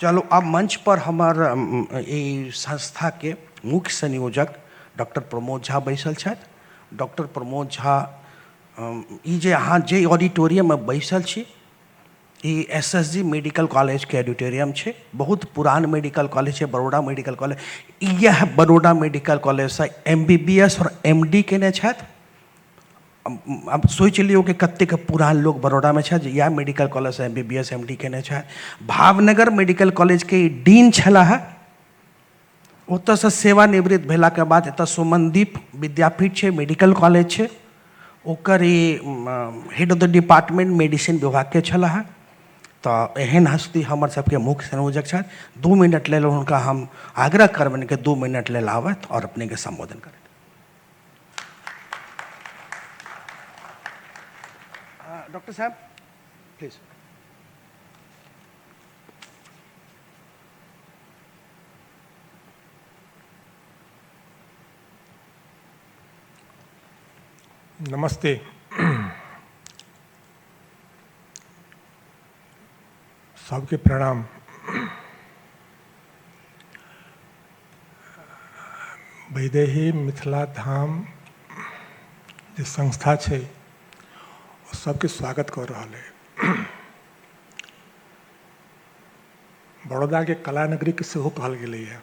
चलू आब मंच पर हमर ई संस्थाके मुख्य संयोजक डॉक्टर प्रमोद झा बैसल छथि। डॉक्टर प्रमोद झा ई जे अहाँ जे ऑडिटोरियममे बैसल छी E S S G medical कॉलेजके ऑडिटोरियम छै। बहुत पुरान मेडिकल कॉलेज छै, बड़ौदा मेडिकल कॉलेज। इएह बड़ौदा मेडिकल कॉलेजसँ एम बी बी एस आओर एम डी केने छथि। आब सोचि लियौ कि कतेक पुरान लोक बड़ौदामे छथि जे इएह मेडिकल कॉलेजसँ M B B S M D केने छथि। भावनगर मेडिकल कॉलेजके ई डीन छलाह। ओतऽसँ सेवानिवृत्त भेलाके बाद एतऽ सुमनदीप विद्यापीठ छै, मेडिकल कॉलेज छै, ओकर ई head of the department medicine विभागके छलाह। तऽ एहन हस्ती हमर सबके मुख्य संयोजक छथि। 2 मिनट लेल हुनका हम आग्रह करबनि कि 2 मिनट लेल आबथि आओर अपनेके सम्बोधन करथि। डॉक्टर साहब प्लीज। नमस्ते। सबके प्रणाम। वैदेही मिथिला धाम जे संस्था छै ओ सबके स्वागत कऽ रहल है। बड़ौदाके कला नगरीके सेहो कहल गेलैए।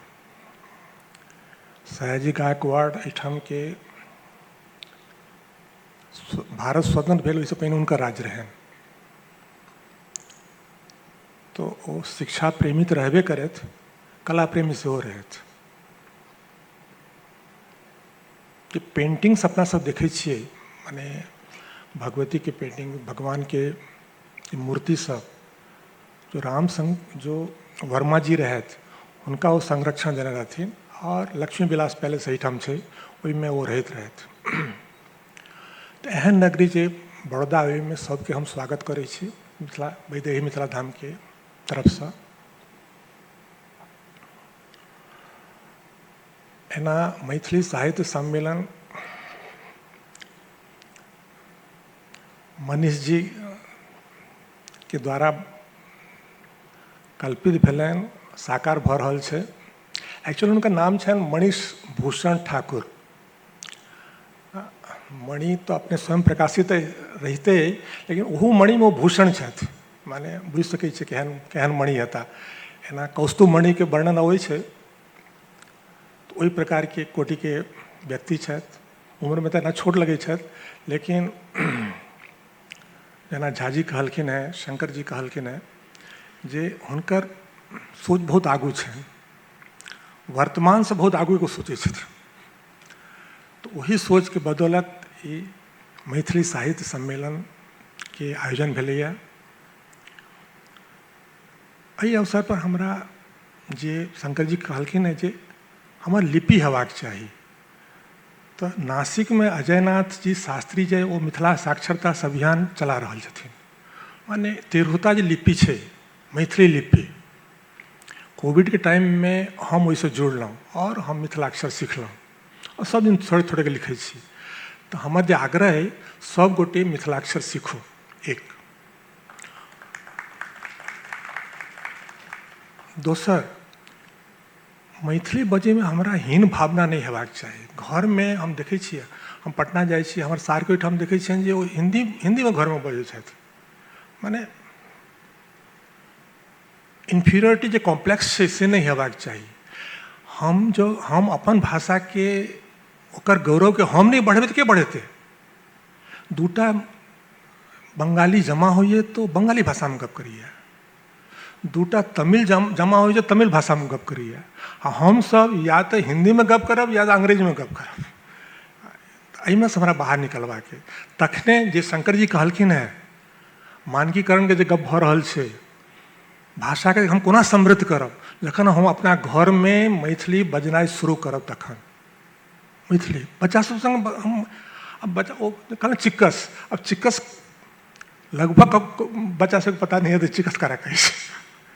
सयाजी गायकवाड़ एहिठामके भारत स्वतंत्र भेल ओहिसँ पहिने हुनकर राज्य रहनि, तो ओ शिक्षा प्रेमी तऽ रहबे करथि, कला प्रेमी सेहो रहथि। जे पेंटिंग्स अपना सब देखै छियै, माने भगवतीके पेंटिंग, भगवानके मूर्ति सब, जो राम संग जो वर्मा जी रहथि हुनका ओ संरक्षण देने रहथिन आओर लक्ष्मी विलास पैलेस एहिठाम छै, ओहिमे ओ रहैत रहथि। तऽ एहन नगरी जे बड़ौदा, ओहिमे सबके हम स्वागत करै छी मिथिला वैदेही मिथिला धामके तरफसँ। एना मैथिली साहित्य सम्मेलन मनीष जी के द्वारा कल्पित भेलनि, साकार भऽ रहल छै। एक्चुअली हुनकर नाम छनि मनीष भूषण ठाकुर। मणि तऽ अपने स्वयं प्रकाशित रहिते अइ, लेकिन ओहू मणिमे ओ भूषण छथि, माने बुझि सकै छियै केहन केहन मणि हेता। एना कौस्तुभ मणिके वर्णन अबै छै, तऽ ओहि प्रकारके कोटिके व्यक्ति छथि। उम्रमे तऽ एना छोट लगै छथि, लेकिन जेना झाजी कहलखिन हेँ, शङ्कर जी कहलखिन हेँ जे हुनकर सोच बहुत आगू छनि, वर्तमानसँ बहुत आगू ओ सोचै छथिन। तऽ ओही सोचके बदौलत ई मैथिली साहित्य सम्मेलनके आयोजन भेलैए। एहि अवसरपर हमरा जे शङ्कर जी कहलखिन हेँ जे हमर लिपि हेबाक चाही, तऽ नासिकमे अजयनाथ जी शास्त्री जे ओ मिथिला साक्षरता अभियान चला रहल छथिन, माने तिरहुता जे लिपि छै, मैथिली लिपि, कोविडके टाइममे हम ओहिसँ जुड़लहुँ आओर हम मिथिलाक्षर सिखलहुँ आओर सब दिन थोड़े थोड़ेके लिखै छी। तऽ हमर जे आग्रह अइ सब गोटे मिथिलाक्षर सीखू। एक दोसर, मैथिली बजैमे हमरा हीन भावना नहि हेबाक चाही। घरमे हम देखै छियै, हम पटना जाइ छी, हमर सारके ओहिठाम देखै छियनि जे ओ हिन्दीमे घरमे बजै छथि। माने इन्फीरियरिटी जे कॉम्प्लेक्स छै से नहि हेबाक चाही। हम जो हम अपन भाषाके ओकर गौरवके हम नहि बढ़ेबै तऽ के बढ़ेतै? दूटा बंगाली जमा होइए तऽ ओ बंगाली भाषामे गप करैए, दूटा तमिल जमा होइ छै तमिल भाषामे गप करैए, आ हमसब या तऽ हिन्दीमे गप करब या तऽ अंग्रेजीमे गप करब। एहिमे से हमरा बाहर निकलबाक अइ। तखने जे शङ्कर जी कहलखिन हेँ, मानकीकरणके जे गप भऽ रहल छै, भाषाके हम कोना समृद्ध करब, जखन हम अपना घरमे मैथिली बजनाइ शुरू करब तखन। मैथिली बच्चा सब सङ्ग हम आब बच्चा ओ कहलहुँ चिक्कस, आब चिक्कस लगभग बच्चा सबके पता नहि हेतै चिक्कस ककरा कहै छै,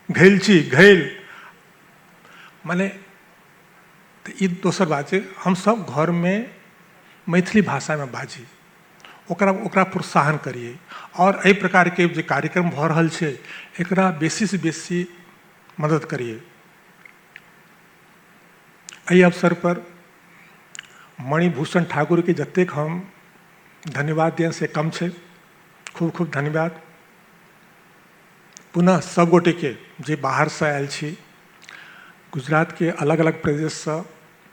घैल छी घैल, माने तऽ ई दोसर बात छै। हमसब घरमे मैथिली भाषामे बाजी, ओकरा ओकरा प्रोत्साहन करियै आओर एहि प्रकारके जे कार्यक्रम भऽ रहल छै एकरा बेसीसँ बेसी मदद करियै। एहि अवसर पर मणिभूषण ठाकुरके जतेक हम धन्यवाद दियनि से कम छै। खूब खूब धन्यवाद। पुनः सब गोटेके जे बाहरसँ आयल छी, गुजरातके अलग अलग प्रदेशसँ,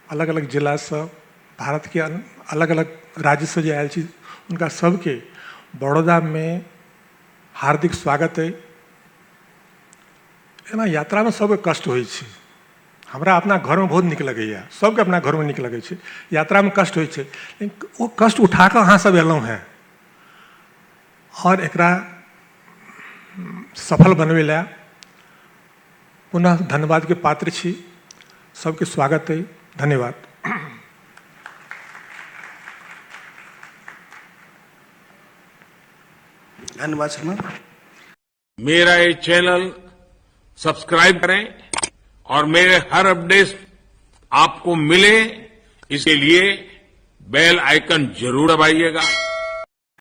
अलग अलग जिलासँ, भारतके अलग अलग राज्यसँ जे आयल छी, हुनका सबके बड़ौदामे हार्दिक स्वागत अइ। एना यात्रामे सबके कष्ट होइ छै। हमरा अपना घरमे बहुत नीक लगैए, सबके अपना घरमे नीक लगै छै। यात्रामे कष्ट होइ छै, लेकिन ओ कष्ट उठाकऽ अहाँ सब एलहुँ हेँ आओर एकरा सफल बनबै लए पुनः धन्यवादके पात्र छी। सबके स्वागत अइ। धन्यवाद। धन्यवाद श्रीमान। मेरा ये चैनल सब्सक्राइब करें और मेरे हर अपडेट आपको मिले, इसके लिए बेल आइकन जरूर दबाइएगा।